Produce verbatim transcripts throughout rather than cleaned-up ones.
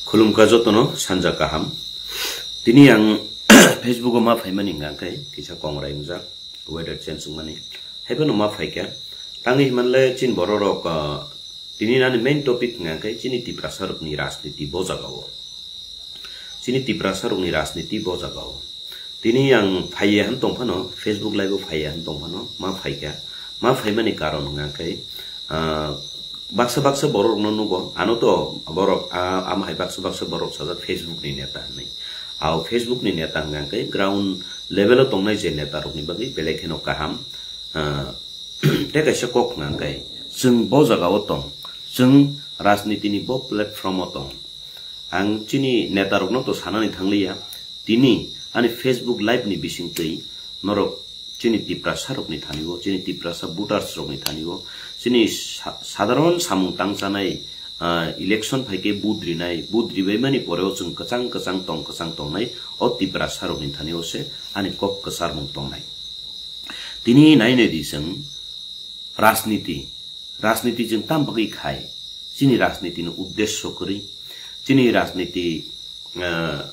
Khulumkha jotono sanja kaham. Tini ang Facebook o ma phaimani hwnkha khe kisa kongrai wngjak, weather change wngmani. Haiphano ma phaikha. Tangwi hwnmanle chini bororok, ah, tini nani main topic hwnkha khe chini Tiprasa rokni rajniti bo jaga o. Chini Tiprasa rokni rajniti bo jaga o. Tini ang phaiya hwn tongphano, Facebook live o phaiya hwn tongphano, ma phaikha. Ma phaimani karon hwnkha khe, ah, baksa baksa borok rokno nugo, ano to borok, ah, ama hai baksa baksa borok sajak Facebook ni neta hinwi. Ao Facebook ni neta hwnkha khe ground level o tongnai je neta rokni bagwi belai kheno kaham. Ah, tei kaisa kok hwnkha khe, chwng bo jaga o tong, chwng rajniti ni bo platform o tong. Ang chini neta rokno to sanani thangliya, tini ani Facebook live ni bisingtwi norok chini Tiprasa rokni thani o, chini Tiprasa voters rokni thani o, chini sa-, sadharon samung tangchanai, ah, election phaikhe vote rinai, vote ribaimani poreo chwng kwchang kwchang tong kwchang tongnai o Tiprasa rokni thani o se ani kok kwcharmung tongnai. Tini nainai di chwng, rajniti, rajniti chwng tam bagwi khai, chini rajniti ni uddesyo kwrwi, chini rajniti, ah,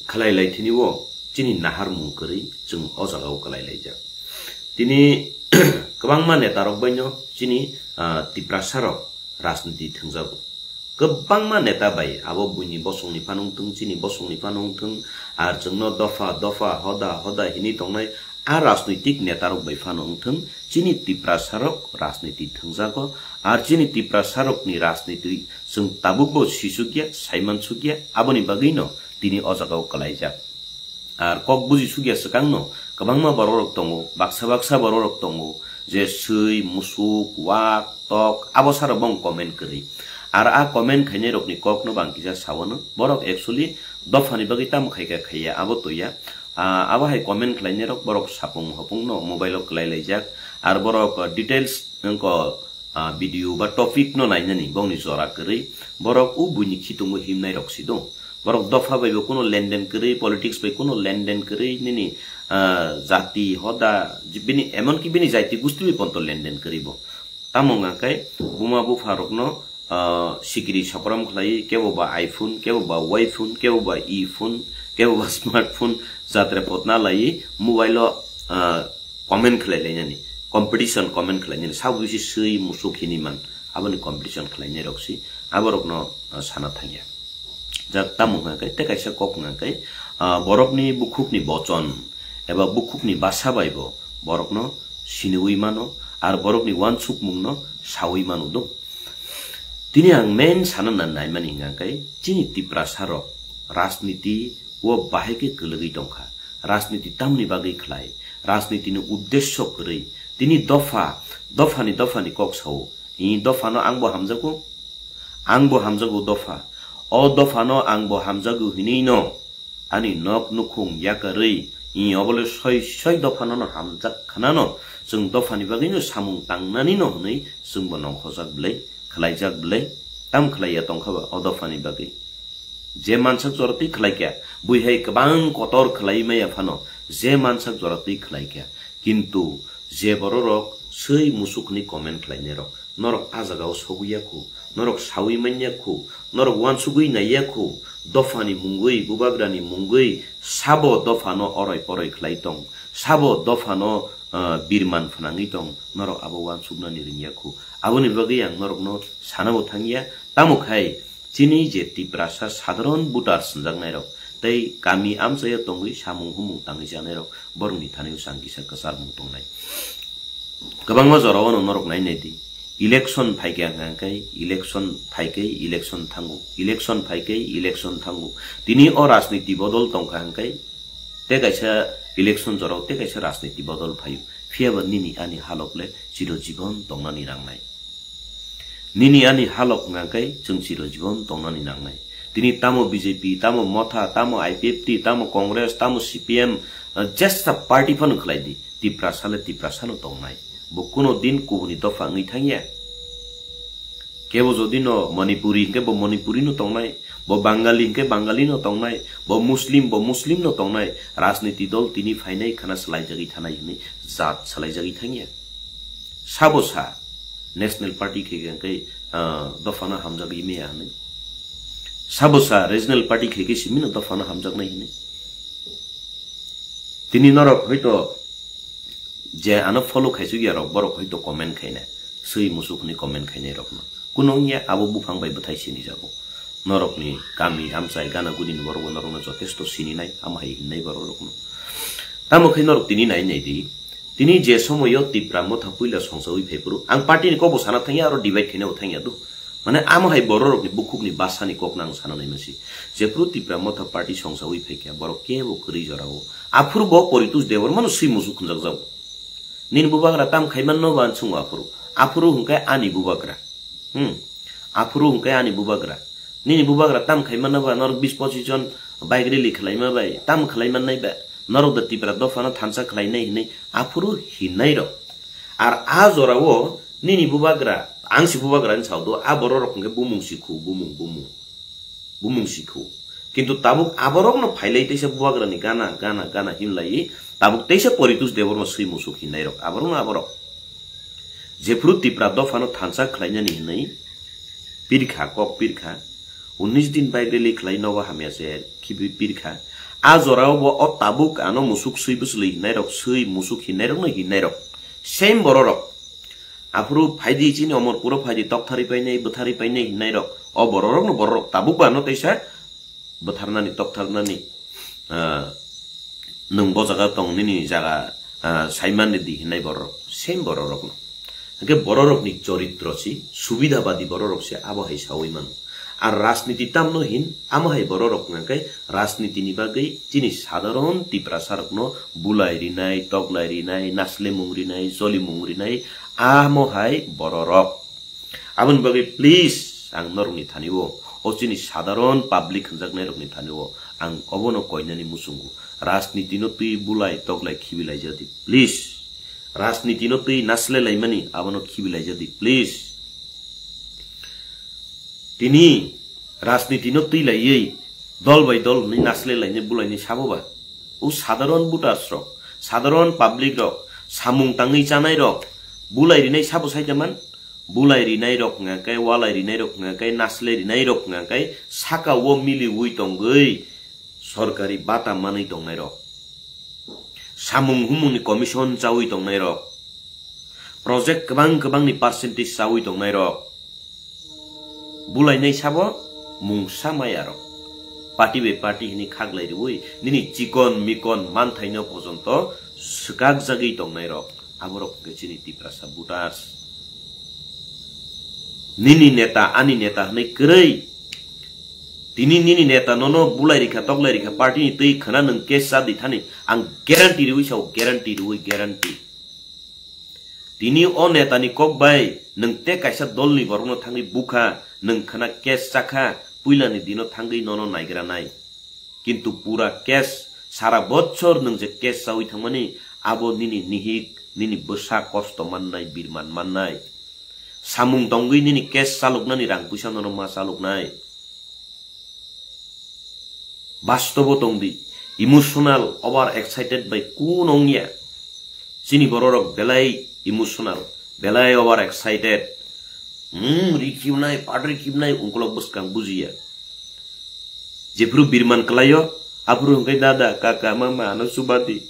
khlai lai thini o chini naharmung kwrwi chwng o jaga o kwlai laijak. Tini kwbangma neta rok bai no chini, ah, Tiprasa rok rajniti thwngjago. Kwbangma neta bai abo buini bosongni phano wngthwng, chini bosongni phano wngthwng, ar chwngno dopha dopha, hoda hoda hinwi tongnai a rajnoitik netarok bai phano wngthwng, chini Tiprasarok rajniti thwngjago, ar chini Tiprasarokni rajniti chwng tabukbo sisukya, saimansukya, aboni bagwino tini o jagao kwlaijak. Ar kok buji sukya swkangno kwbangma bororok tongo, baksa baksa bororok tongo, je swi, musuk, wak, tok, abo sara bong comment kwrwi. Ar a comment khainairokni kokno bang kisa sawano, borok actually dophani bagwi tamo khaikha khaiya, abo toya. Ah, abo hai comment khlainairok borok sapung hopungno mobile-o kwlai laijak. Ar borok, ah, details wngkha, ah, video ba topic no nainani bongni jora kwrwi, borok o buini khitungo himnai rok si do. Borok dopha bai bo kuno lenden kwrwi, politics bai kuno lenden kwrwi, nini, ah, jati hoda, bini, emonki bini jati gusti bai ponto lenden kwrwi bo. Tamo wngkha khe buma bupha rokno, ah, sikiri sokrom khlai, kebo ba iPhone, kebo ba Y phone, kebo ba E phone, kebo ba smartphone, jatre potna lai mobile o, ah, comment khlai lainani, competition comment khlai nani, sabo bisi swi musuk hini man, aboni competition khlai nai rok si, abo rokno, ah, sana thangya. Jak tamo hwnka khe, tei kaisa kok hwnka khe, ah, borokni bukhukni bochon eba bukhukni basa bai bo borokno siniwi mano, ar borokni wansukmungno sawi mano do. Tini ang main sana na naimani hwnka khe, chini Tiprasa rok rajniti o bahai khe kwlwgwi tongkha. Rajniti tamni bagwi khlai, rajnitini uddesyo kwrwi, tini dopha, dophani, dophani kok sao. I dophano ang bo hamjago, ang bo hamjago dopha. O dophano ang bo hamjago hinwi no ani nok nukhung yakarwi, i obole soi soi dophano no hamjak khanano, chwng dophani bagwi no samung tangnani no hwnwi chwng bo nongkhojak bwlai, khlaijak bwlai, tam khlaiya tongkha ba o dophani bagwi. Je mansak jora twi khlai kha, bui hai kwbang kotor khlai maya phano, je mansak jora twi khlai kha. Kintu je bororok swi musuk hwnwi comment khlainairok, norok a jagao sogwi ya khu, norok sawi man ya khu, norok wansugwi nai ya khu, dophani mungwi, bubagrani mungwi, sabo dophano oroi poroi khlai tong, sabo dophano, ah, birman phnangwi tong, norok abo wansuknani ring ya khu. Aboni bagwi ang norokno sana bo thang ya, tamo khai, chini je Tiprasa sadharon voter swnjaknairok tei kami amchaio tongwi samung humung tangwi chanairok borokni thani bwsang kisa kwcharmung tongnai. Kwbangma jorao no norok nai nai di. Election phaikha hwnkha khe election phaikai election thango, election phaikai election thango. Tini o rajniti bodol tongkha hwnkhe tei kaisa election jorao tei kaisa rajniti bodol phaio. Phiyaba nini ani halok le chiro jibon tongnani nangnai. Nini ani halok hwnka khe chwng chiro jibon tongnani nangnai. Tini tamo B J P, tamo Motha, tamo I P F T, tamo Congress, tamo C P M, ah, jesa party phano khlai di. Tiprasa le Tiprasa no tongnai. Bo kuno din kubuni dopha wngwi thangya. Kebo jodi no Manipuri hwnkhe bo Manipuri no tongnai. Bo Bangali hwnkhe Bangali no tongnai. Bo Muslim, bo Muslim no tongnai. Rajniti dol tini phainai khana swlaijagwi thanai hwnwi jat swlaijagwi thangya. Sabo sa, National Party khe hwnkhe, ah, dophano hamjagwi maya hwnwi. Sabosa regional party khaikhe simino dophano hamjaknai hinwi. Tini norok hoito je ano follow khaisukya rok borok hoito comment khaina. Swi musuk hwnwi comment khainai rokno. Kuno wngya abo buphang bai bwthai sinijago. Norokni kami amchai gana guni ni borok bo norokno jotesto sininai, amo hai hinnai borok rokno. Tamo khe norok tini nai nai di. Tini je somoyo Tipra motha puila songsawi phaiphuru, ang party ni kokbo sana thangya, aro divide khaina bo thangya do. Mane amo hai borok rokni bukhukni basani kokno ang sana nai masi. Jephuru Tipra motha party songsawi phaikha, borok kebo kwrwi jorao. Aphuru bo Poritus Debbarmano swi musuk khunjak jago. Nini bubagra tam khaimanno ba ang chungo aphuru. Aphuru hwnkhe ani bubagra. Hmm. Aphuru hwnkhe ani bubagra. Nini bubagra tam khaimanno ba norok bis pochis jon bike rally khwlaima bai tam khwlaimannai ba. Norok da Tipra dophano thansa khwlainai hinwi aphuru hinnairok. Ar a jorao nini bubagra, ang si bubagra ni sao do, a borok rok hwnkhe bumung sikhu, bumung, bumung. Bumung sikhu. Kintu tabuk aborokno phailai teisa bubagrani gana, gana, gana himlai, tabuk teisa Poritus Debbarma swi musuk hinnairok, aborokno aborok. Jephuru Tipra dophano thansa khwlainani hinwi pirkha, kok pirkha, unnish din bike rally khwlai nogo hamya se khibi pirkha. A jorao bo o tabuk ano musuk swi bwswlwi hinnairok, swi musuk hinnairokno hinnairok. Same bororok. Aphuru phaidi chini Omorpuro phaidi tokthari painai, bwthari painai hinnairok. O bororokno bororok tabuk bo ano teisa bwtharnani, toktharnani, ah, nwng bo jaga tong, nini jaga, ah, saimani di hinai bororok, same bororokno. Hwnkhe bororokni choritro si, subidhabadi bororok se abo hai saui mano. Ar rajniti tamno hin, amo hai bororok hwnkhe rajnitini bagwi chini sadharon Tiprasarokno bulai rinai, toklai rinai, naslemung rinai, jolimung rinai, amo hai bororok. Aboni bagwi please ang norokni thani-o, o chini sadharon public hwnjaknairokni thani-o ang obono koinani muchungo. Rajnitino twi bulai toklai khibilaijadi, please. Rajnitino twi naslelaimani abono khibilaijadi, please. Tini rajnitino twi laiwi dol bai dol hwnwi naslelainai bulainai sabo ba? O sadharon voters rok, sadharon public rok, samung tangwi chanai rok, bulai rinai sabo sai da man? Bulai rinai rok hwnga khe, walai rinai rok hwnga khe, naslai rinai rok hwnga khe, saka o miliwi tongwi sorkari bata manwi tongnai rok, samung humungni commission chawi tongnai rok, project kwbang kwbangni percentage chawi tongnai rok, bulainai sabo mungsa maya rok. Party bai party hini khaklai riwi nini chikon mikon manthaino pojonto swkak jagwi tongnai rok. Aborok hwnkhe chini Tiprasa voters. Nini neta, ani neta hwnwi kwrwi. Tini nini neta nono bulai rikha, toklai rikha, party ni twi khwna nwng case cha di thani. Ang guarantee riwi sao, guarantee riwi, guarantee. Tini o netani kok bai nwng tei kaisa dolni borokno thangwi bukha, nwng khwna case chakha, puilani dino thangwi nono naigranai. Kintu pura case, sara bochor nwng je case chawi thangmani, abo nini nihik, nini bwsa kosto mannai, birman mannai. Samung tongwi nini case chaloknani rang puisa nono ma chaloknai. Bastobo tong di, emotional, over excited bai kun ongya. Chini bororok belai emotional, belai over excited. Hmm, rikibnai, padri kibnai, ungkolok bwskang bujiya. Jephuru birman kwlaio, aphuru hwnkhe dada, kaka, mama, ano chubadi.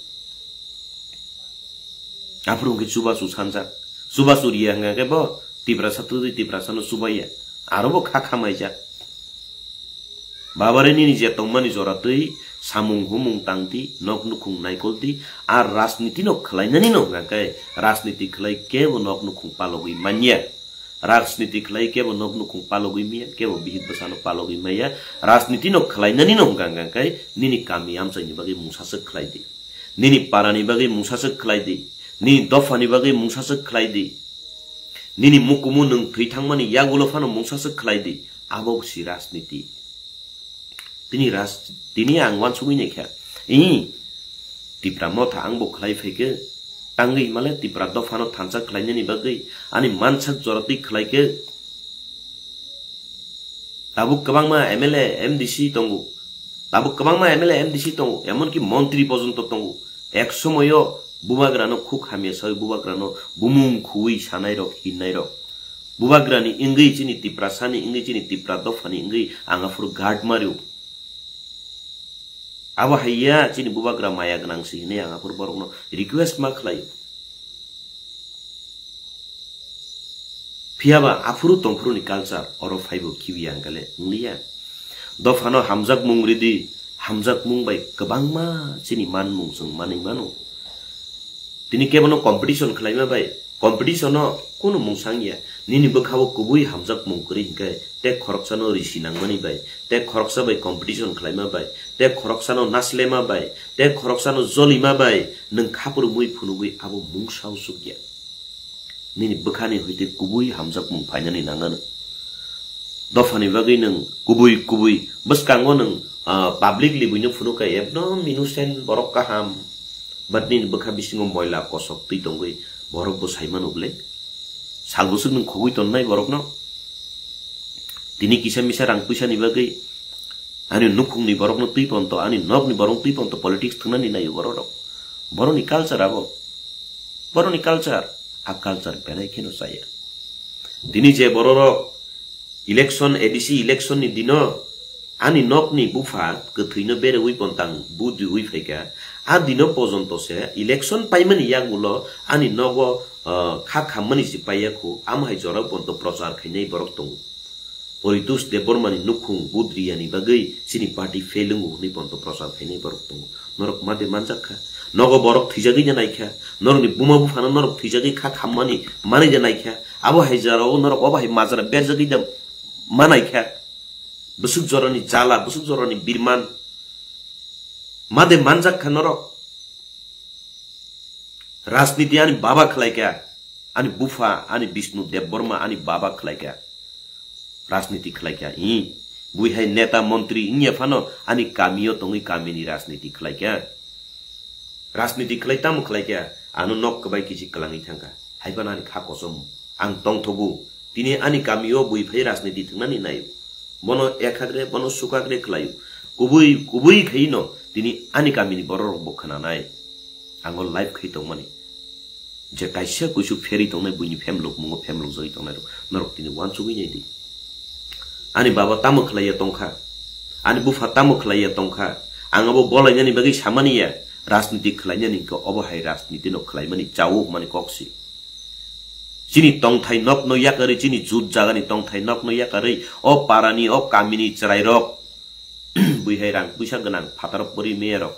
Aphuru hwnkhe chubachu sanjak. Chubachu riya hwnkha khe bo Tiprasa twtwi Tiprasano chubaiya. Aro bo kha khamaijak. Babare nini je tongmani jora twi samung humung tangdi, nok nukhung naikoldi, ar rajnitino khwlainanino hwnkha khe rajniti khwlai kebo nok nukhung palogwi manya. Rajniti khwlai kebo nok nukhung palogwi maya, kebo bihik bwsano palogwi maya. Rajnitino khwlainanino hwnkha hwnkha khe nini kami amchaini bagwi mungsaswk khwlaidi. Nini parani bagwi mungsaswk khwlaidi. Nini dophani bagwi mungsaswk khwlaidi. Nini mukumu nwng thwi thangmani yagulo phano mungsaswk khwlaidi. Abo si rajniti. Tini ras-, tini ang uansugwi naikha. Ih, Tipra motha ang bo khwlai phaikhe. Tangwi himale Tipra dophano thansa khwlainani bagwi. Ani mansak joratwi khwlaikhe. Tabuk kwbangma M L A, M D C tongo. Tabuk kwbangma M L A, M D C tongo. Emonki montri pojonto tongo. Ek somoyo bubagrano khuk hamya sawi bubagrano bumung khuwi sanairok, hinnairok. Bubagrani wngwi, chini Tiprasani wngwi, chini Tipra dophani wngwi ang aphuru guard mario. Abo hai ya, chini bubagra maya gwnang si hinwi ang aphuru borokno request ma khlaio. Phiyaba aphuru tongphuru ni culture oro phaibo khibiya hwnkhe le wngliya. Dophano hamjakmung ridi, hamjakmung bai kwbangma chini manmung chwng manwi mano. Tini kebono competition khlaima bai, competition o kunu mung sangya. Nini bwkhao kubui hamjakmung kwrwi hinkhe, tei khoroksano risi nangmani bai, tei khoroksa bai competition khlaima bai, tei khoroksano naslema bai, tei khoroksano jolima bai, nwng khapurumui phunugwi abo mungsa o chukya. Nini bwkhani hwite kubui hamjakmung phainani nangano. Dophani bagwi nwng kubui kubui bwskango nwng, ah, publicly buino phunukha ekdom innocent borok kaham. But nini bwkha bisingo moila kosok twi tongwi borok bo saimano bwle. Sal bwswk nwng khogwi tonnai borokno. Tini kisa misa rang puisani bagwi ani nukhungni borokno twi ponto, ani nokni borok twi ponto politics thwngnani naio bororok. Boroni culture abo. Boroni culture, a culture belai kheno chaya. Tini je bororok election, A D C election ni dino ani nokni bupha kwthwino berewi pontang budriwi phaikha, a dino pojonto se election paimani yagulo ani nogo, ah, kha khammani se paiya khu, amo hai jorao ponto prochar khainai borok tongo. Poritos Debbarmani nukhung budriyani bagwi chini party fail wngo hwnwi ponto prochar khainai borok tongo. Norok ma de manjak kha? Nogo borok thwijagwi de naikha. Norokni buma buphano norok thwijagwi kha khammani manwi de naikha. Abo hai jorao norok obo hai majra berjagwi de ma naikha. Bwswk jorani jala, bwswk jorani birman. Ma de manjak kha norok? Rajniti ani baba khlaikha, ani bupha, ani Bishnu Debbarma, ani baba khlaikha. Rajniti khlaikha, hi. Bui hai neta montri wngya phano ani kamio tongwi kamini rajniti khlaikha. Rajniti khlai tamo khlaikha, ano nok kwbai kisi kwlangwi thangkha. Hai phano ani kha kosom. Ang tongthogo. Tini ani kamio bui phai rajniti thwngnani naio. Bono ekhagre, bono sukagre khlaio. Kubui, kubui khaino tini ani kamini bororok bo khwnanai. Ango live khai tongmani. Je kaisa kuisu pherwi tongnai buini phemlok mungo phemlok jagwi tongnai rok. Norok tini uansugwi nai di. Ani baba tamo khlaiya tongkha. Ani bupha tamo khlaiya tongkha. Ang abo bolainani bagwi samani ya. Rajniti khlainani hwnkhe obo hai rajniti no khlaimani chao hwnmani kok si. Chini tongthai nokno yakarwi, chini jut jagani tongthai nokno yakarwi, o parani, o kamini chwrairok, bui hai rang puisa gwnang phataro pori meyarok,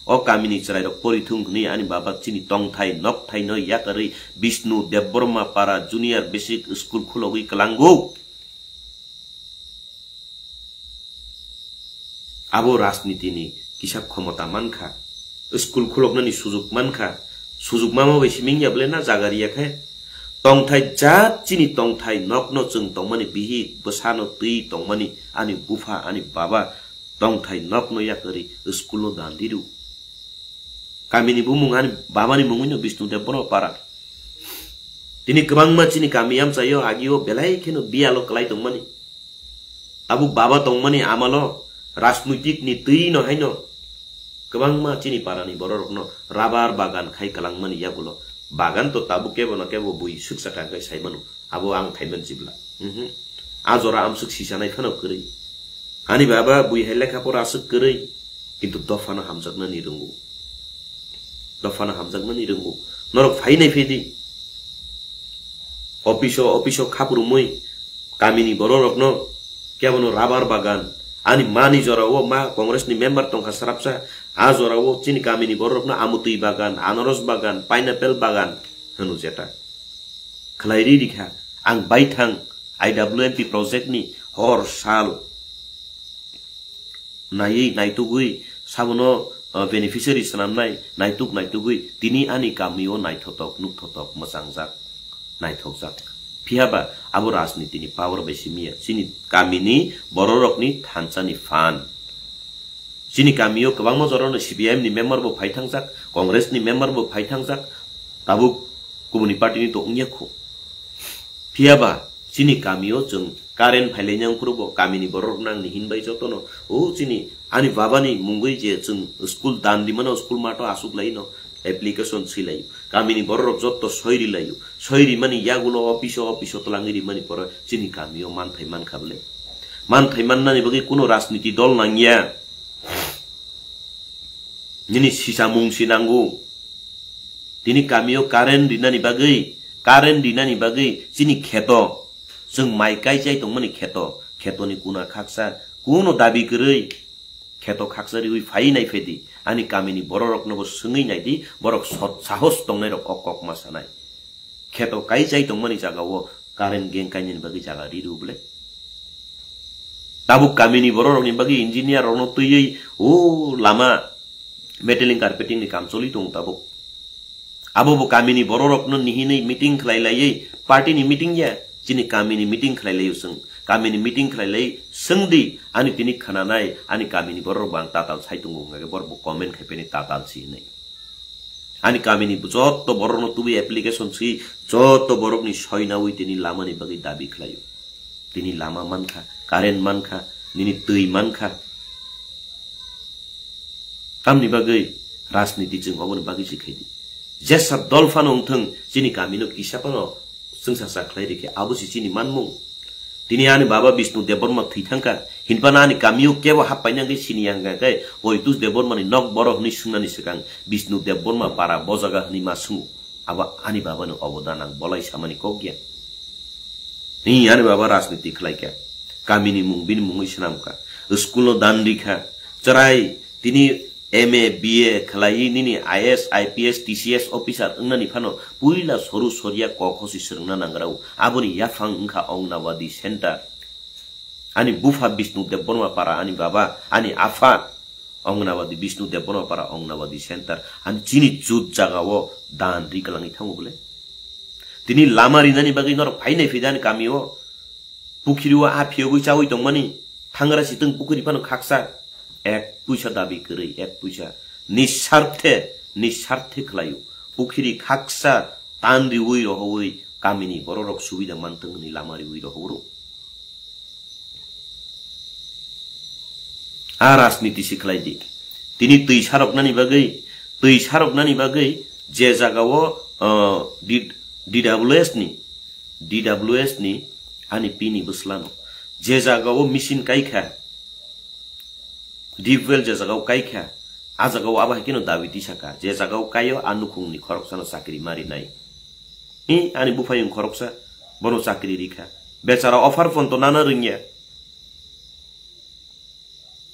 o kamini chwrairok pori thung hwnwi ani baba chini tongthai nokthaino yakarwi Bishnu Debbarma para Junior Basic School khulogwi kwlango. Abo rajnitini kisa khomota mankha, school khuloknani sujuk mankha, sujuk mama bai simi wngya bwle na jaga riya khe? Tongthai jat chini tongthai nokno chwng tongmani bihik bwsano twi tongmani ani bupha ani baba tongthai nokno yakarwi school-o dan diru. Kamini bumung ani babani mungwino Bishnu Debbarma para. Tini kwbangma chini kami amchaio agio belai kheno biyalo kwlai tongmani. Tabuk baba tongmani amalo rajnoitik ni twi no haino kwbangma chini para ni borok rokno rabar bagan khai kwlangmani yagulo bagan to tabuk kebo no kebo bui swksa kha khai sai mano abo ang khai man chibla. Mhm. A jora amswk sisa nai phano kwrwi. Ani baba bui hai lekha pora aswk kwrwi kintu dopha no hamjaknani rwngo. Dopha no hamjaknani rwngo. Norok phai nai phai di. Office o, office o khapurumui kamini bororokno kebono rabar bagan, ani mani jorao ma Congress ni member tongkha srapsa, a jorao chini kamini bororokno amutwi bagan, anaros bagan, pineapple bagan hwno jeta. Khlai ri rikha, ang baithang I W M P project ni hor sal naiwi naitugwi sabono, uh, beneficiary swnamnai naituk naitugwi tini ani kamio naithotok nukthotok mwchangjak naithokjak. Phiyaba abo rajnitini power bai simiya chini kamini bororokni thansani phan. Chini kamio kwbangma jorano C P I M ni member bo phai thangjak, Congress ni member bo phai thangjak, tabuk kubuni party ni to wngya kho. Phiyaba chini kamio chwng current phailai nang phuru bo kamini borok nang ni hinbai jotono o chini ani babani mungwi je chwng school dan di mano school mato asuk lai no application swilaio. Kamini bororok jotto soi rilaio. Soi rimani yagulo office o, office o twlangwi rimani pore chini kamio manthai mankha bwle. Manthai mannani bagwi kuno rajniti dol nangya. Nini sisamung si nango. Tini kamio current rinani bagwi, current rinani bagwi chini kheto, chwng mai kai chai tongmani kheto, khetoni kuna khaksa, kuno dabi kwrwi, kheto khaksa riwi phai nai phedi, ani kamini bororokno bo swngwi naidi, borok sot sahos tongnairok kok kok ma sanai. Kheto kai chai tongmani jagao current gang kainani bagwi jaga ri rw bwle. Tabuk kamini bororokni bagwi engineer rokno twiwi o lama metaling carpeting ni kam choli tongo tabuk. Abo bo kamini bororokno nihinwi meeting khlai laiwi, party ni meeting ya, chini kamini meeting khlai laio chwng. Kamini meeting khlai lai swngdi, ani tini khwnanai, ani kamini bororok bo ang tatal sai tongo hwnga khe borok bo comment khai pheni tatal si hinwi. Ani kamini jotto borokno tubui application swi, jotto borokni soinawi tini lamani bagwi dabi khlaio. Tini lama mankha, current mankha, nini twi mankha. Tamni bagwi rajniti chwng oboni bagwi se khaidi. Jesa dol phano wngthwng, chini kamino kisa phano chwngsa cha khlai rikhe, abo se chini manmung. Tini ani baba Bishnu Debbarma thwi thangkha, hinphano ani kamio kebo hap paina hwnkhe sini yang khe Poitus Debbarmani nok boro hwnwi swngnani swkang Bishnu Debbarma para bojaga hwnwi ma swngo. Abo ani babani obodan ang bolai samani kok ya. Ni ani baba rajniti khlai kha, kamini mung bini mungwi swnam kha, school no dan ri kha, chwrai tini M A, B A khlai nini I A S, I P S, T C S officer wngnani phano puila soru soria kok hosi swrwngna nangrao. Aboni yaphang wngkha Ongnabadi center. Ani bupha Bishnu Debbarma para, ani baba, ani apha Ongnabadi, Bishnu Debbarma para Ongnabadi center. Ani chini chut jagao dan ri kwlangwi thango bole. Tini lama rinani bagwi norok phainai phidani kamio. Pukhiri o a phiyogwi chawi tongmani, thangra sitwng pukhiri phano khaksa, ek puisa dabi kwrwi, ek puisa. Nisarthe, nisarthe khlaio. Pukhiri khaksa tan riwi rohowi kamini bororok subida mantwng hwnwi lama riwi rohoro. A rajniti si khlai di. Tini twi saroknani bagwi, twi saroknani bagwi je jagao, uh, D-, D W S ni, D W S ni ani pini bwslano. Je jagao machine kai kha, deep well je jagao kai kha, a jagao abo hai kheno dabi tisa kha. Je jagao kaio a nukhungni khoroksano chakri ma rinai. I, ani buphayung khoroksa, bono chakri ri kha. Bechara offer phone to nana rwngya.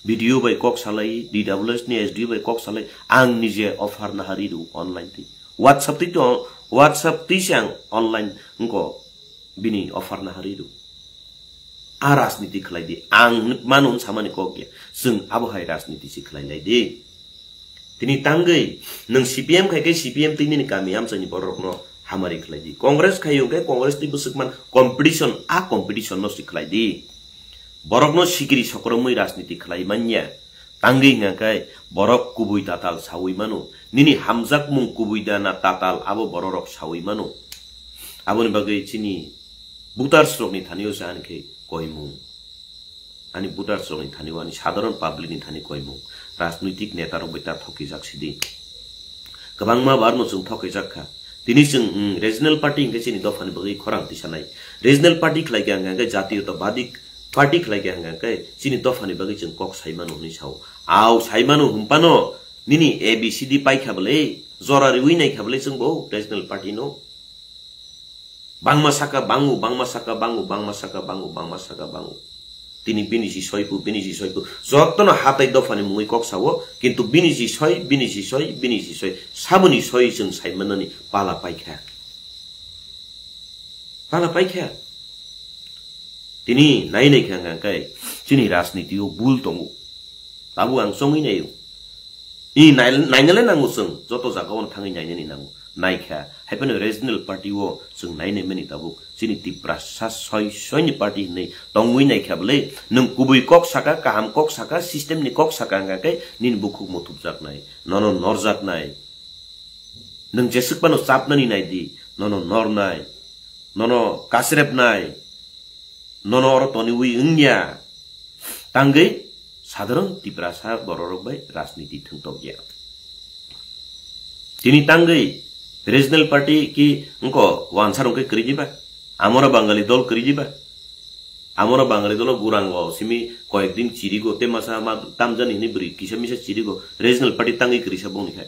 B D O bai kok salai, D W S ni S D O bai kok salai, ang nije offer nahari rw online twi. WhatsApp twi to, WhatsApp twi se ang online wngko bini offer nahari rw. A rajniti khlai di, ang mano samani kok ya, chwng abo hai rajniti se khlai lai di. Tini tangwi nwng C P M khai khe C P M twi nini kami amchaini bororokno hamari khlai di. Congress khai hwnkhe Congress twi bwswk man competition, a competition no se khlai di. Borokno sikiri sokromwi rajniti khlai manya. Tangwi hwnkha khe borok kubui tatal sawi mano. Nini hamjakmung kubui da na tatal abo bororok sawi mano. Aboni bagwi chini voters rokni thanio se ani khe koimung. Ani voters rokni thanio, ani sadharon public ni thani koimung. Rajnoitik neta rok bai ta thokijak sidi. Kwbangma barno chwng thokijak kha. Tini chwng, mm, regional party hwnkhe chini dophani bagwi khorang tisanai. Regional party khlai khe hwnkha hwnkhe jatiyotobadi party khlai khe hwnkha hwnkhe chini dophani bagwi chwng kok sai mano hwnwi sao. Au sai mano hwnphano nini A B C D paikha bwle, jora riwi naikha bwle chwngbo regional party no. Bangma saka bango, bangma saka bango, bangma saka bango, bangma saka bango. Tini bini si soipu, bini si soipu. Jotono hatai dophani mungwi kok sao, kintu bini si soi, bini si soi, bini si soi. Saboni soi chwng saimanani pala paikha. Pala paikha. Tini nai nai kha hwnkha khe chini rajniti o bul tongo. Tabuk ang chongwi naio. I nai-, nainale nango chwng, joto jagao thangwi nainani nango. Naikha, haiphano regional party o chwng nainai mani tabuk. Chini Tiprasa soi, soini party hinwi tongwi naikha bwle. Nwng kubui kok saka, kaham kok saka, system ni kok saka hwnkha khe nini bukhuk muthupjaknai, nono norjaknai. Nwng jeswk phano chapnani naidi, nono nornai, nono kasrepnai, nono oro toniwi wngya. Tangwi sadharon Tiprasa bororok bai rajniti thwngtokya. Tini tangwi regional party ki wngko wansa rok khe kwrwi diba? Amoro Bangali dol kwrwi diba? Amoro Bangali dolo gurango simi koyek din chirigo, te masa ma tamjani hini bwrwi kisa misa chirigo, regional party tangwi kwrwi sa bongni khai.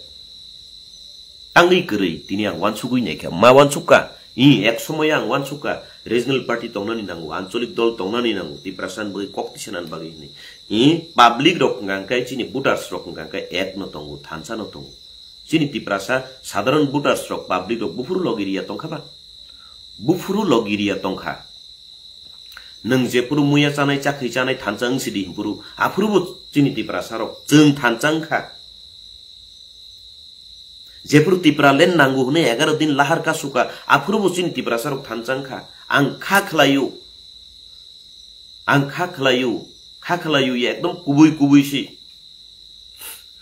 Tangwi kwrwi, tini ang wansugwi naikha, ma wansukha, i ek somoy ang wansukha, regional party tongnani nango, ancholik dol tongnani nango, Tiprasa ni bagwi kok tisanani bagwi hini. I public rok hwnkha khe chini voters rok hwnkha khe ek no tongo, thansa no tongo. Chini Tiprasa sadharon voters rok, public rok buphuru logi riya tongkha ba? Buphuru logi riya tongkha. Nwng jephuru muya chanai, chakhwi chanai thansa wng sidi hinphuru, aphuru bo chini Tiprasa rok chwng thansa wngkha. Jephuru Tipraland nango hwnwi egaroh din lahar kasukha, aphuru bo chini Tiprasa rok thansa wngkha. Ang kha khlaio, ang kha khlaio, kha khlaio, ekdom kubui kubui si.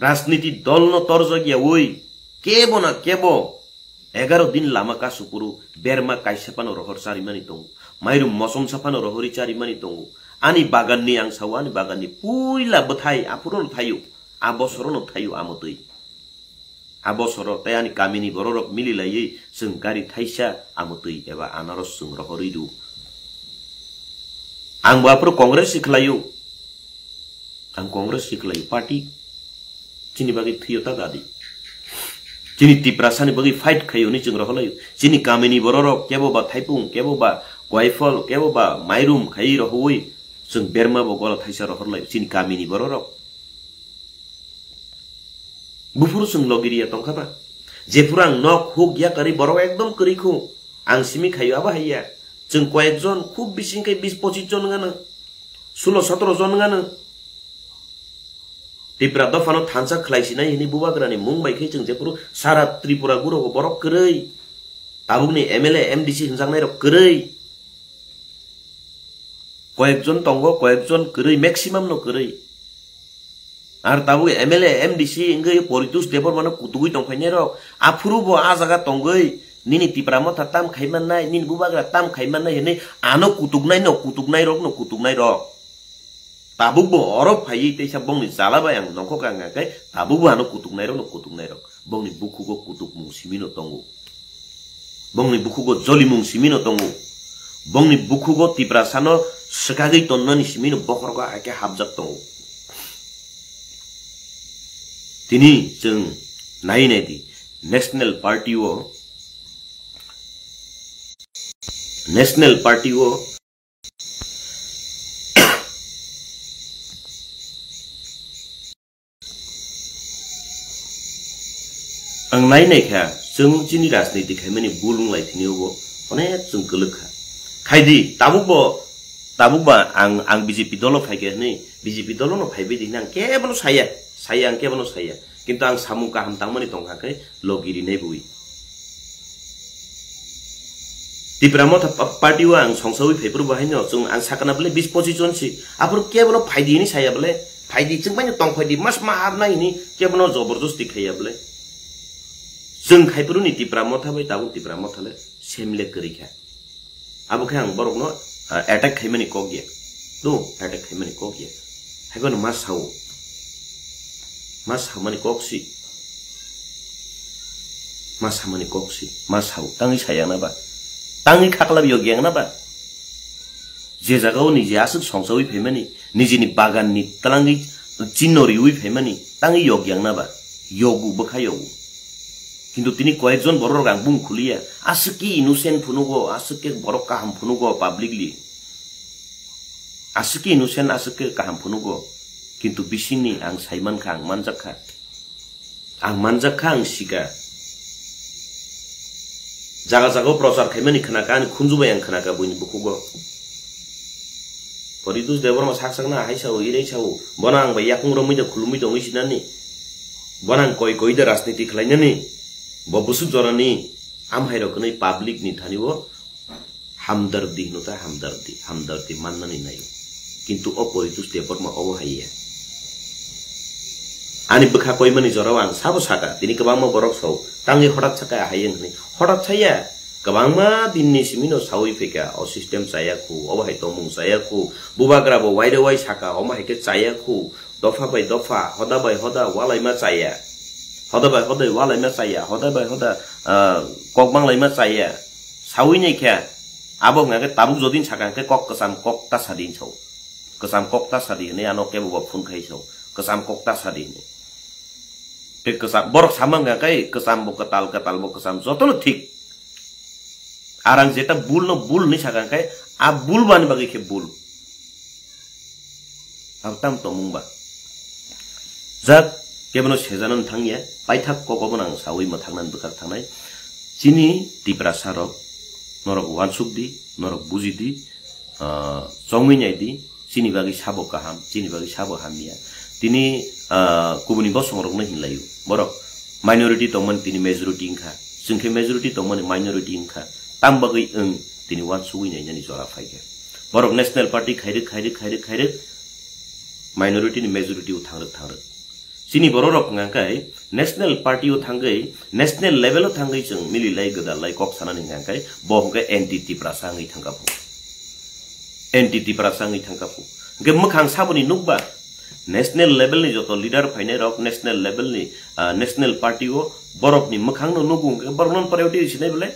Rajniti dol no torjak yaui, kebo na kebo egaroh din lama kasupuru berma kaisa phano rohor charimani tongo, mairum mosom sa phano rohorwi charimani tongo. Ani bagan ni ang sao, ani bagan ni puila bwthai aphuru no thaio, a bosoro no thaio amotwi. A bosoro tei ani kamini bororok mililaiwi chwng gari thaisa amotwi eba anaros chwng rohorwi rw. Ang bo aphuru Congress si khlaio. Ang Congress si khlaio, party chini bagwi thwio ta dadi. Chini Tiprasa ni bagwi fight khaio hwnwi chwng rohorlaio. Chini kamini bororok kebo ba Thaipung, kebo ba Koifol, kebo ba Mairum khaiwi rohorwi chwng berma bo gola thaisa rohorlaio. Chini kamini bororok. Buphuru chwng logi riya tongkha ba? Jephuru ang nok huk yakarwi borok ekdom kwrwi khu. Ang simi khaio abo haiya. Chwng koyekjon khub bising khe bis pochis jon wngano. Sulo sotoro jon wngano. Tipra dophano thansa khlai sinai hwnwi bubagrani mung bai khe chwng jephuru sara Tripura gurogo borok kwrwi. Tabukni M L A, M D C hwnjaknairok kwrwi. Koyekjon tongo, koyekjon kwrwi, maximum no kwrwi. Ar tabuk M L A, M D C wngwi Poritus Debbarmano kutugwi tongphainairok, aphuru bo a jaga tongwi nini Tipra Motha tam khai mannai, nini bubagra tam khai mannai hwnwi ano kutuknai no kutuknairok no kutuknairok. Tabuk bo oro phaiwi teisa bongni chala bai ang nongkhor kha wngkha khe tabuk bo ano kutuknairok no kutuknairok. Bongni bukhugo kutukmung simino tongo. Bongni bukhugo jolimung simino tongo. Bongni bukhugo Tiprasano swkagwi tonnani simino bokhorgo hai khe hapjak tongo. Tini chwng nai nai di, National Party o, National Party o Ang nai nai kha, chwng chini rajniti khaimani bul wng lai thini obo onek chwng kwlwk kha. Khai di, tabuk bo, tabuk ba ang, ang B J P dolo phai khe hwnwi, B J P dolo no phai bai di hwnwi ang kebono saya, saya ang kebono saya. Kintu ang samung kaham tangmani tong kha khe logi rinai bui. Tipra Motha pa-, party o ang songsawi phai phuru bo haino chwng ang sakana bole bis pochis jon si. Aphuru kebono phai di hwnwi saya bole, phai di chwng bai no tong phai di, mas ma ar nai hwnwi kebono joborjosti khaiya bole. Chwng khai phuru ni Tipra Motha bai tabuk Tipra Motha le sem le kwrwi kha. Abo khe ang borokno, ah, attack khaimani kok ya. Do, attack khaimani kok ya. Haiphano ma sao. Ma samani kok si. Ma samani kok si. Ma sao. Tangwi sayang na ba. Tangwi khaklap yok yang na ba. Je jaga o niji aswk songsawi phaimani, nijini bagan ni twlangwi chinno riwi phaimani, tangwi yok yang na ba. Yogu, bwkha yogu. Kintu tini koyekjon borok rok ang bung khuliya. Aswk khe innocent phunugo, aswk khe borok kaham phunugo publicly. Aswk khe innocent, aswk khe kaham phunugo. Kintu bisingni ang sai mankha, ang manjak kha. Ang manjak kha, ang sika. Jaga jaga o prochar khaimani khwnaka, ani khunju bai ang khwnaka buini bukhugo. Poritus Debbarma sak sakna hai sao, irai sao. Bono ang bai yakung romwi da khulumwi tongwi sinani. Bono ang koi koi da rajniti khlainani. Bo bwswk jorani amhai rok hwnwi public ni thani o hamdardi hino ta, hamdardi, hamdardi mannani naio. Kintu o Poritus Debbarma obo hai ya. Ani bwkha koimani jorao ang sabo saka, tini kwbangma borok sao, tangwi hotat saka hai wng hwnwi. Hotat saya, kwbangma dinni simino sawi phaikha, o system chaya khu, obo hai tongmung chaya khu, bubagra bo waire wai saka, omo hai khe chaya khu, dopha bai dopha, hoda bai hoda, walaima chaya. Hoda bai hoda walaima chaya, hoda bai hoda, ah, kok banglaima chaya. Sawi nai khe, abo hwnga khe tabuk jodin saka hwnkhe kok kwcham kok ta sadin sao. Kwcham kok ta sadi hinwi ano kebo bo phone khai sao. Kwcham kok ta sadi hinwi. Tei kwcham, borok sama hwnka khe kwcham bo kwtal, kwtal bo kwcham, jotono thik. Ar ang jeta bul no bul hinwi saka hwnkhe, a bul bani bagwi khe bul. Ang tam tongmung ba. Jak, kebono sejano thangya, paithak kok obono ang sawi mwthaknani bwkhak thangnai. Chini Tiprasa rok, norok wansuk di, norok buji di, ah, chongwi nai di, chini bagwi sabo kaham, chini bagwi sabo hamya. Tini, ah, kubuni bosong rokno hinlaio. Borok minority tongmani tini majority wngkha. Chwng khe majority tongmani minority wngkha. Tam bagwi wng tini wansugwi nainani jora phaikha. Borok National Party khairwk, khairwk, khairwk, khairwk minority ni majority o thangrwk, thangrwk. Chini borok rok hwnka khe national party o thangwi, national level o thangwi chwng mililai gwdalai kok sanani hwnka khe bo hwnkhe anti Tiprasa wngwi thangkha phu. Anti Tiprasa wngwi thangkha phu. Hwnkhe mwkhang saboni nukba national level ni joto leader phainai rok national level ni, ah, national party o borok ni mwkhang no nugo hwnkhe borok no priority sinai bole?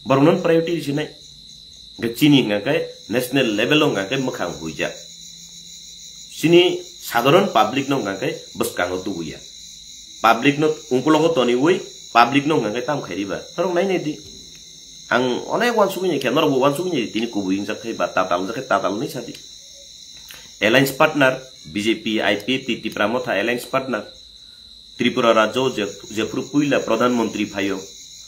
Borok no priority sinai. Hwnkhe chini hwnka khe national level o hwnka khe mwkhang huijak. Chini sadharon public no hwnka khe bwskango tubuya. Public no ungkulogo toniwi public no hwnka khe tam khairiba. Norok nai nai di. Ang onek wansugwi nai khe, norok bo wansugwi nai di, tini kubui wngjak khe ba tatal wngjak khe tatal hinwi sadi. Alliance partner, B J P, I P F T, Tipra Motha alliance partner. Tripura rajyo je-, jephru puila Pradhan Mantri phaio,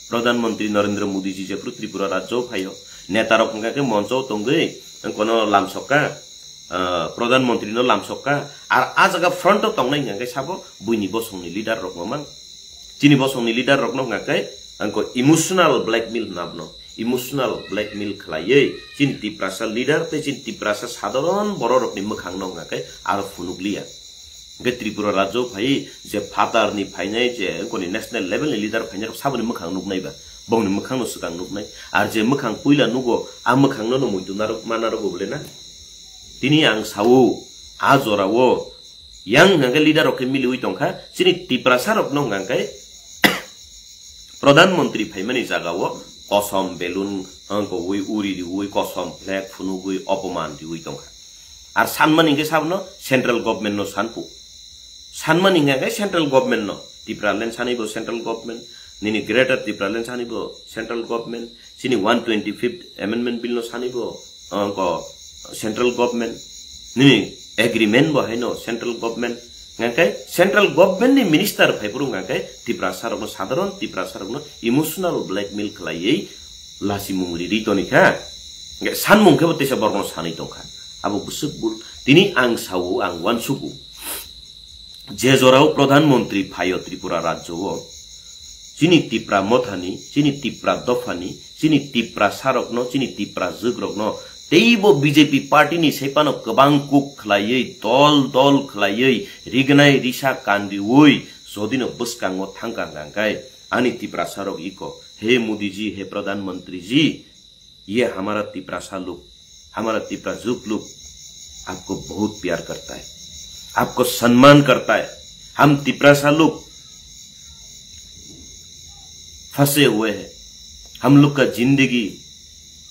Pradhan Mantri Narendra Modi ji jephru Tripura rajyo phaio, neta rok hwnka khe moncho tongwi kono lamsokka, ah, Pradhan Mantri no lamsokka, ar a jaga front o tongnai hwnka khe sabo buini bosongni leader rok mamang. Chini bosongni leader rokno hwnka khe angko emotional blackmail hwnabno. Emotional blackmail khlaiwi chini Tiprasa leader tei chini Tiprasa sadharon bororokni mwkhangno hwnka khe aro phunukliya. Hwnkhe Tripura rajyo phai je phatarni phainai je wngkoni national level ni leader phainai rok saboni mwkhang nuknai ba, bongni mwkhangno swkang nuknai. Ar je mwkhang puila nugo, a mwkhangno no muitu narwk ma narwgo bole na? Tini ang sao, a jorao yang hwnka khe leader rok khe miliwi tongkha, chini Tiprasa rokno hwnka khe Pradhan Mantri phaimani jagao kosom belun wngkogwi uri riwi kosom flag phunugwi opoman riwi tongkha. Ar sanmani hwnkhe sabono central government no sanpu. Sanmani hwnkhe central government no. Tipraland sanibo central government, nini Greater Tipraland sanibo central government, chini one twenty-fifth Amendment Bill no sanibo, wngkha central government, nini agreement bo haino central government, hwnkhe central government ni minister phaiphuru hwnkhe Tiprasa rokno, sadharon Tiprasa rokno emotional blackmail khlaiwi lasimung riri tonikha, hwnkhe sanmung khe bo teisa borokno sanwi tongkha, abo bwswk bul. Tini ang sao, ang uansugo. Je jorao Pradhan Mantri phaio Tripura rajyo o, chini Tipra mothani, chini Tipra dophani, chini Tiprasa rokno, chini Tipra jwk rokno teibo B J P party ni sephano kwbang kuk khlaiwi, dol dol khlaiwi, rignai risa kanriwi, jodino bwskango thangkha hwnkha khe ani Tiprasa rok iko, "He Modi ji, he Pradhan Mantri ji, ये हमारा तिपरासा लोग, हमारा तिपरा जुग लोग आपको बहुत प्यार करता है, आपको सम्मान करता है। हम तिपरासा लोग फंसे हुए हैं, हम लोग का जिंदगी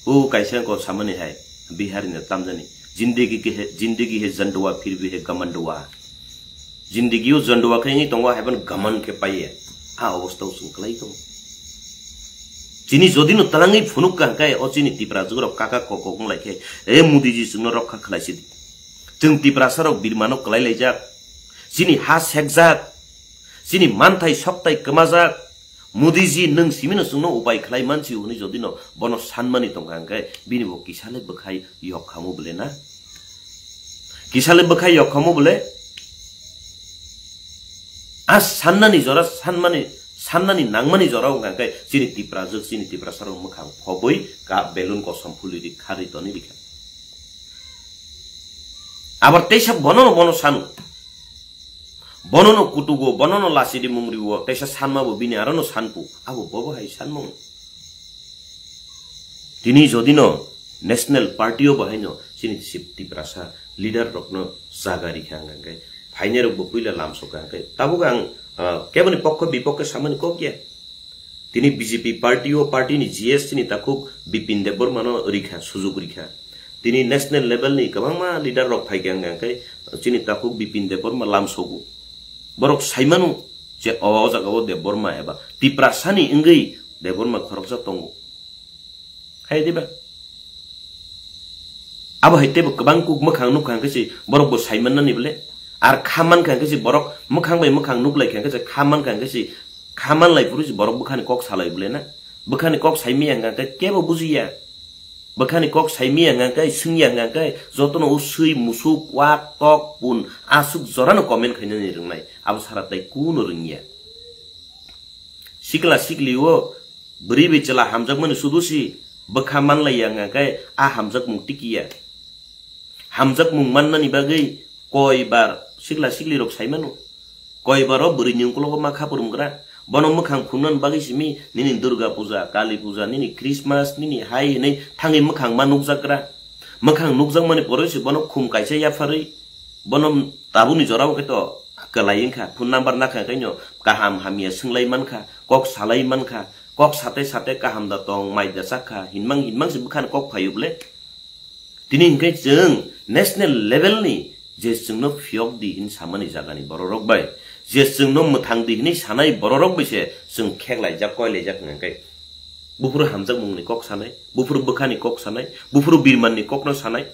वो कैसे को सामने है, बिहारी ने तमजनी, जिंदगी के है, जिंदगी है जंडवा, फिर भी है गमंडवा।" Jindigi o jondwa khe wngwi tongo, haiphano gaman khe paiya. A obostha o chwng kwlai tongo. Chini jodi no twlangwi phunuk ka hwnkhe, o chini Tipra jugrok kaka kokok wng lai khe, "E Modi ji, chwngno rokha khlai sidi. Chwng Tiprasa rok birmano kwlai laijak. Chini ha sekjak. Chini manthai soktai kwmajak. Modi ji, nwng simino chwngno upai khlai mansi," hwnwi jodi no bono sanmani tongkha hwnkhe, bini bo kisa le bwkhai yok khamu bole na? Kisa le bwkhai yok khamu bole? A sannani jora, sanmani, sannani nangmani jora wngkha hwnkhe chini Tipra jwk, chini Tiprasa rok mwkhang phobwi ka belun kosom phulwi ri kharwi tonwi rikha. Abar teisa bono no bono sanu. Bono no kutugo, bono no lachidi mungriwo, teisa sanma bo bini aro no sanpu. Abo bobo hai sanmung. Tini jodi no National Party o bo haino chini Tip-, Tiprasa leader rokno jaga rikha hwnkha hwnkhe Phainai rok bo puila lamsok kha khe. Tabuk ang, ah, keboni pokho bipokhe samani kok ya. Tini B J P party o party ni G S chini takhuk Bipin Debbarma no rikha, sujuk rikha. Tini national level ni kwbangma leader rok phai kha hwnkhe chini takhuk Bipin Debbarma lamsogo. Borok saimano je o jaga o Debbarma eba Tiprasa ni wngwi Debbarma khoroksa tongo. Hai diba? Abo hai teibo kwbang kuk mwkhang nukha hwnkhe si borok bo sai mannani bole. Ar kha mankha hwnkhe si borok mwkhang bai mwkhang nuklai kha hwnkhe si kha mankha hwnkhe si kha manlai phuru si borok bwkhani kok salai bole na. Bwkhani kok sai maya hwnkhe kebo bujiya. Bwkhani kok sai maya hwnkhe swngya hwnkhe jotono usui musuk wak tok pun aswk jorano comment khainani rwngnai. Abo sara tai kuno rwngya. Sikla sikli o bwrwi bai chwla hamjakmani sudu si bwkha manlaiya hwnkhe a hamjakmung tikiya. Hamjakmung mannani bagwi koi bar sikla sikli rok sai mano. Koi bar o bwrwi ni ungkologo ma kha phwrwngkra. Bono mwkhang phunuknani bagwi simi nini Durga puja, Kali puja, nini Christmas, nini hai hinwi thangwi mwkhang ma nukjakra. Mwkhang nukjakmani poroi se bono khum kaisa yapharwi bono tabukni jorao khe to kwlai wngkha, phone number nakha khe no kaham hamya swnglaimani kha, kok salaimani kha, kok sate sate kaham da tong, mai da chak kha, hinmang hinmang se bwkhani kok phaio bole. Tini hinkhe chwng national level ni je chwngno phiyok di hin samani jagani bororok bai, je chwngno mwthang di hinwi sanai bororok bai se chwng kheklaijak, koilaijak hwnkhe. Buphuru hamjakmungni kok sanai, buphuru bwkhani kok sanai, buphuru birmanni kokno sanai.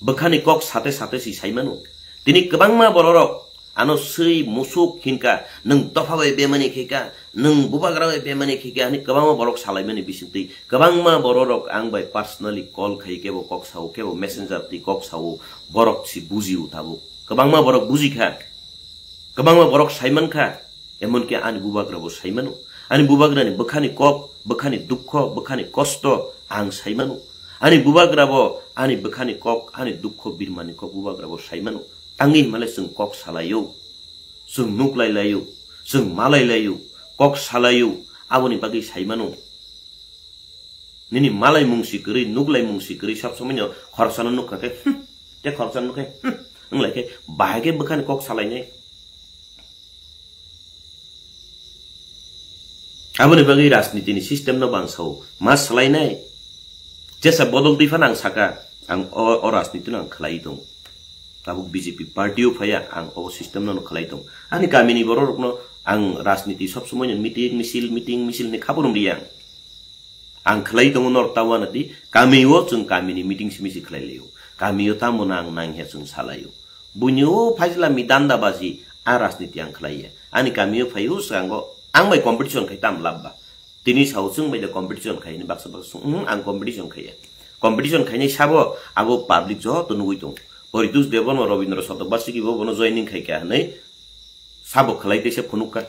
Bwkhani kok sate sate si sai mano. Tini kwbangma bororok ano swi musuk hinka, nwng dopha bai bemani khaika, nwng bubagra bai bemani khaika, hani kwbangma borok salaimani bisingtwi. Kwbangma bororok ang bai personally call khai kebo kok sao, kebo messenger twi kok sao, borok si bujio tabuk. Kwbangma borok bujikha, kwbangma borok saimankha. Emonki ani bubagra bo sai mano. Ani bubagrani bwkhani kok, bwkhani dukho, bwkhani kosto ang sai mano. Ani bubagra bo ani bwkhani kok, ani dukho birmani kok bubagra bo sai mano. Tangwi himale chwng kok salaio, chwng nuklai laio, chwng malai laio, kok salaio, aboni bagwi sai mano. Nini malai mungsi kwrwi, nuklai mungsi kwrwi, sab somoi no khoroksa no nukha khe, "Hmm," te khoroksa no nukhe, "Hmm," wng lai khe, bahai khe bwkhani kok salainai. Aboni bagwi rajniti ni system no bang sao, ma salainai. Jesa bodol twi phano ang saka, ang o, o rajniti no ang khlai tong. Tabuk B J P party o phaiya, ang o system no khlai tong. Ani kami ni borok rok no ang rajniti sab somoi no meeting, misil, meeting, misil ni khabar wngliya ang. Ang khlai tongo nor ta uanadi, kami o chwng kami ni meeting simi si khlai laio. Kami o tamo nang nang he chwng salaio. Buini o phaisla mi danda baji a rajniti ang khlai ya. Ani kami o phai o swango ang bai competition khai tam lab ba. Tini sao chwng bai de competition khai ni baksa baksa sung, "Hmm, ang competition khai ya." Competition khainai sabo abo public joto nugui tong. Poritus Debon o Robindra Sotobasiki bo bono joining khai kha hinwi sabo khlai tei se phunuk kha.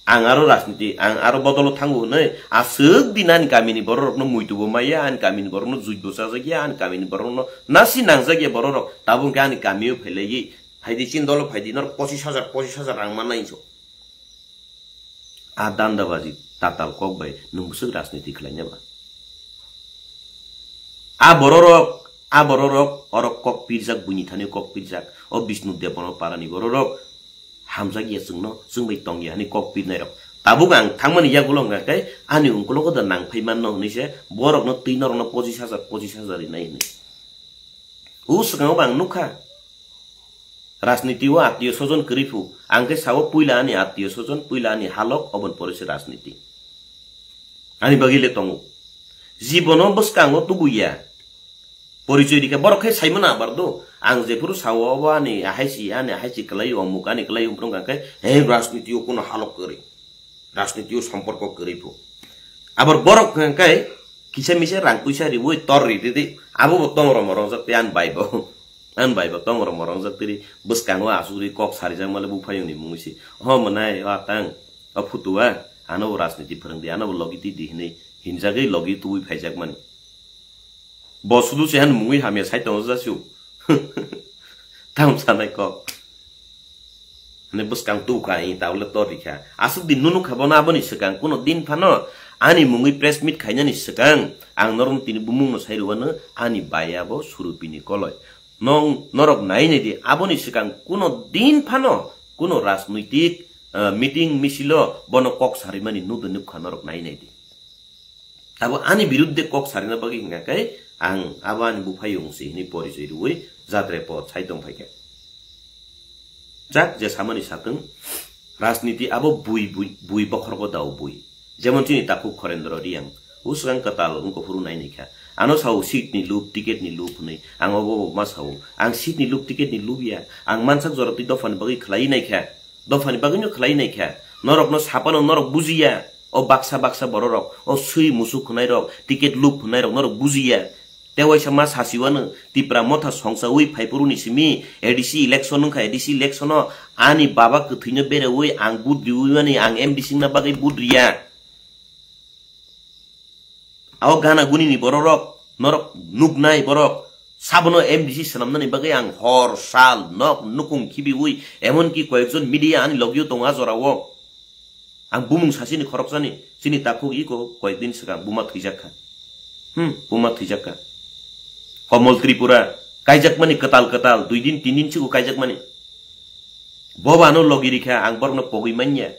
Ang aro rajniti, ang aro bodolo thango hwnwi, aswk din ani kamini bororokno muitubo maya, ani kamini borokno juibo chajakya, ani kamini borokno nasi nangjakya bororok, tabuk hwnkhe ani kamio phailaiwi, phaidi chini dolo phaidi, norok pochis hajar, pochis hajar rang mannai hinso. A dandabaji tatal kok bai nwng bwswk rajniti khlaina ba? A bororok, a bororok, orok kok pirjak, buini thani kok pirjak, o Bishnu Debbarma parani bororok, hamjakya chwngno, chwng bai tongya hinwi kok pirnairok. Tabuk ang thangmani yagulo hwnkha khe ani ungkulogo da nang phai manno hinwi se borokno twi norokno pochis hajar, pochis hajar rinai hinwi. O swkango bo ang nukha. Rajniti o attiyo sojon kwrwi phu. Ang khe sao puila ani attiyo sojon, puila ani halok, oboni pore se rajniti. Ani bagwi le tongo. Jibono bwskango tubuya. Porichoi rikha, borok khe saimano abar do. Ang jephuru sao obo ani ahai si, ani ahai si kwlai, omuk ani kwlai, omuk wngkha khe, he rajniti o kuno halok kwrwi. Rajniti o somporko kwrwi phu. Abar borok hwnkha khe kisa misa rang puisa riwi tor ri di di. Abo bo tongro morong jak tei ani bai bo. Ani bai bo tongro morong jak tei bwskango asugri kok sarijak male buphayungni mungwi si. Ho mwnai o atang, o phutu a, ano bo rajniti phwrwng di, ano bo logi twi di hinwi hinjagwi logi tubui phaijak mani. Bo sudu se han mungwi hamya sai tongo jasiu. Tam sanai kok. Hwnwi bwskang tubukha, i tabule tor rikha. Aswk din nunu kha bono aboni swkang kuno din phano ani mungwi press meet khainani swkang ang norokno tini bumungno sai rwano ani bai abo Surupini koloi. Nong, norok nai nai di, aboni swkang kuno din phano kuno rajnoitik, ah, meeting misilo bono kok sarimani nudo nukha norok nai nai di. Abo ani biruddhe kok sarina bagwi hingkha khe ang abo ani buphayung se hini porichoi rwui jatre po chai tong phaikha. Jak je samani satwng, rajniti abo bui, bui, bui bokhorgo dao bui. Jemon chini takhuk Khorendro Riang, uswkang kwtal wngkha phuru nai naikha. Ano sao seat ni lup, ticket ni lup hwnwi, ang obo obo ma sao. Ang seat ni lup, ticket ni lup ya. Ang mansak jora twi dophani bagwi khlai naikha. Dophani bagwino khlai naikha. Norokno sapano norok bujiya. O baksa baksa bororok, o swi musuk hwnairok, ticket lup hwnairok norok bujiya. Tewaisa ma sasiwano Tipra motha songchaui phaiphuru ni simi A D C election wngkha, A D C election o ani baba kwthwino bereui ang vote riui mani, ang M D C wngna bagwi vote riya. Ao gana guni ni bororok, norok nuknai borok, sabono M D C swnamnani bagwi ang hor, sal, nok, nukung khibiui, emonki koyekjon media ani logio tongo a jorao. Ang bumung sasini khoroksani, chini takhuk iko koyekdin swkang buma thwijak kha. Hmm, buma thwijak kha. Komol Tripura, kaijakmani kwtal kwtal, dui din, tin din sigo kaijakmani. Boba ano logi rikha, ang borokno pogwi manya.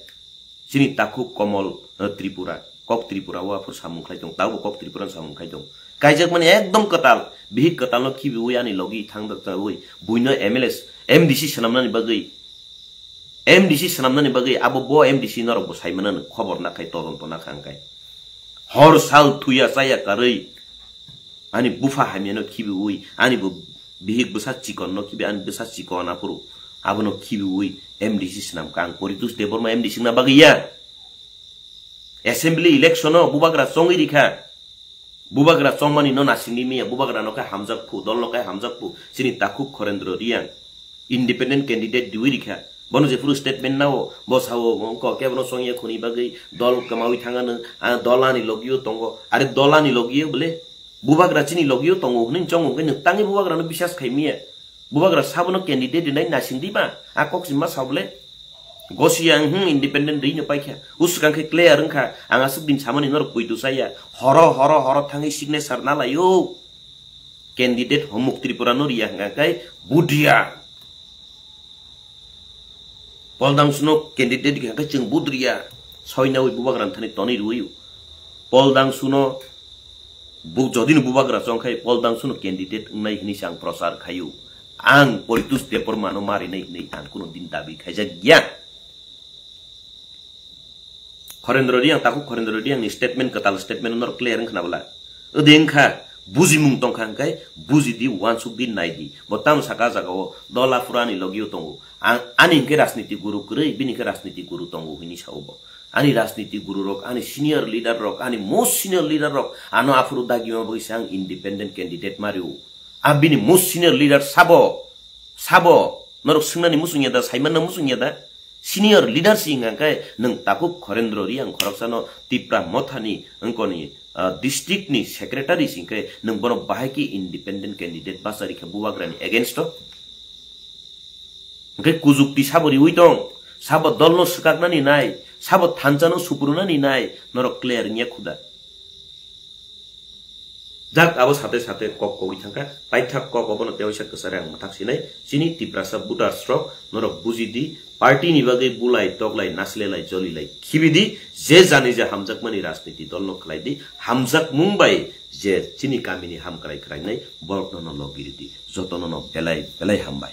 Chini takhuk Komol, eh, Tripura, kok Tripura o aphuru samung khlai tong, tabo kok Tripura samung khlai tong. Kaijakmani ekdom kwtal, bihik kwtalno khibiui ani logi thang da, da, ui, buino M L A, M D C swnamnani bagwi. M D C swnamnani bagwi abo bo M D C norok bo sai manano, khobor nakhai, todonto nakha hwnkhe. Hor sal thuya chaya karwi ani bupha hamyano khibiui, ani bo bihik bwsa chikonno khibi, ani bwsa chikon aphuru abono khibiui M D C swnamkha ang, Poritos Debbarma M D C wngna bagwi ya. Assembly election o bubagra chongwi rikha. Bubagra chongmani no nasingwi miya, bubagra no khe hamjak phu, dol no khe hamjak phu, chini takhuk Khorendro Riang independent candidate diwi rikha. Bono jephuru statement nao, bo sao, wngkha kebono chongya khuni bagwi dol kwmawi thangano, ah, dol ani logio tongo. Are dol ani logio bole? Bubagra chini logio tongo hwnwi chongo hwnkhe nwng tangwi bubagrano bisas khai miya. Bubagra sabono candidate rinai nasing di ba? A kok sima sa bole? Gosi ang, hmm, independent ri no paikha. Uswkang khe clear wngkha. Ang aswk din samani norok poito saya. Horo, horo, horo thangwi signature na laio. Candidate homuk Tripura no riya hwnkha khe budriya. Poldang suno candidate hwnkha khe chwng budriya. Soinawi bubagra thani tonwi rwio. Poldang suno Bu-, jodi no bubagra chong khai Poldang suno candidate wngnai hwnwi se ang prochar khaio. Ang Poritos Debbarma no marinai hwnwi ang kuno din dabi khaijak ya. Khorendro Riang, takhuk Khorendro Riang ni statement, kwtal statement norok clear wngkha na bwla? Ode wngkha, bujimung tongkha hwnkhe buji di, uansuk di, nai di. Bo tamo saka jaga o dol aphuru ani logio tongo. Ang, ani hwnkhe rajniti guru kwrwi, bini hwnkhe rajniti guru tongo hwnwi sao bo. Ani rajniti guru rok, ani senior leader rok, ani most senior leader rok, ano aphuru dagima bagwi se ang independent candidate mario. A bini most senior leader sabo, sabo, norok swngnani muchung ya da, saimanna muchung ya da? Senior leader si hwnka khe nwng takhuk Khorendro Riang khoroksano Tipra Mothani wngkoni, ah, district ni secretary si hwnkhe nwng bono bahai khe independent candidate bachari khe bubagrani against o? Hwnkhe kujukti sabo riui tong, sabo dolno swkaknani nai, sabo thanchano suprunani nai, norok clear wngya khuda. Jak abo sate sate kok kogwi thangkha, paithak kok obono tewaisa kwchare ang mwthak sinai, chini Tiprasa voters rok norok buji di, party ni bagwi bulai toklai naslelai jolilai khibi di, je jani je hamjakmani rajniti dolno khlai di, hamjakmung bai je chini kamini hamkrai khwrainai borokno no logi rw di, jotono no belai belai hambai.